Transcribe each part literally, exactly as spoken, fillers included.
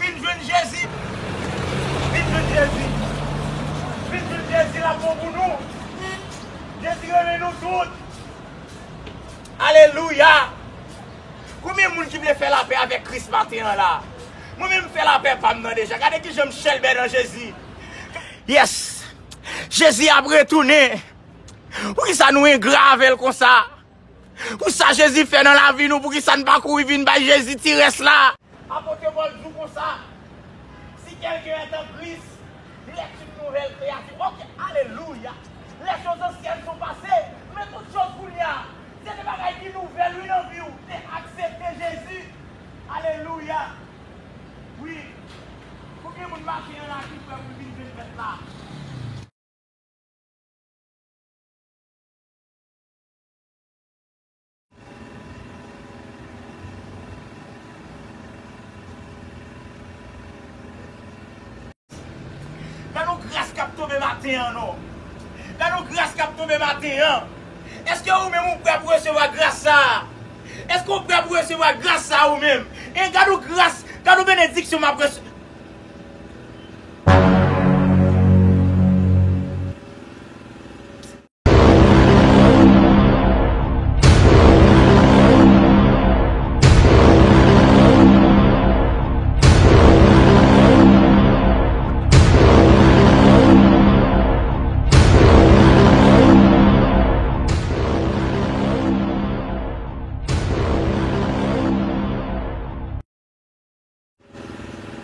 Vin jwenn Jezi. Vin jwenn Jezi. Vin jwenn Jezi, l ap bon pou nou. Jezi renmen nou tout. Alelouya. Konbyen moun ki vle fè lapè avèk Kris maten an la? Mwen menm, m fè lapè pa m nan deja. Gade kijan m chèlbè nan Jezi. Yes. Jezi ap retounen. Poukisa nou engra avè l konsa? Pou sa Jezi fè nan lavi nou, poukisa n pa kouri vin bay Jezi ti rès la? Apot Pòl di w konsa, si quelqu'un est en Christ, il est une nouvelle créature. Ok, alelouya. Les choses anciennes sont passées, mais toutes choses kounye a, se de bagay ki nouvèl, wi, nan vi w. Te aksepte Jezi. Alelouya. Wi. Konbyen moun maten an la ki prè pou vin jwenn mèt la? Gade yon gras k ap tonbe maten an, non. Gade yon gras k ap tonbe maten an. Èske ou menm ou prè pou resevwa gras sa a? Èske ou prè pou resevwa gras sa a ou menm? E gade yon gras, gade yon benediksyon m ap resevwa.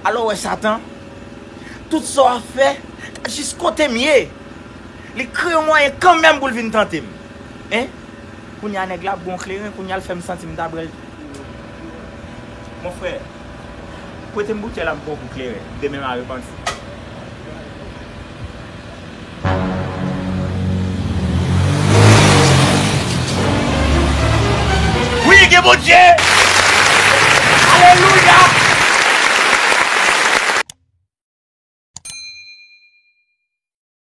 Alò, w wè Satan, tout sa w ap fè, jis kote m ye, li kreye yon mwayen kanmenm pou l vin tante m. Hein? Kounye a nèg la ap gon kleren, kounye a l fè m santi m ta pral. Mon frè, prete m boutèy la, m pran yon kou kleren. Demen m a repanti. Wi, gen Bondye! Alelouya!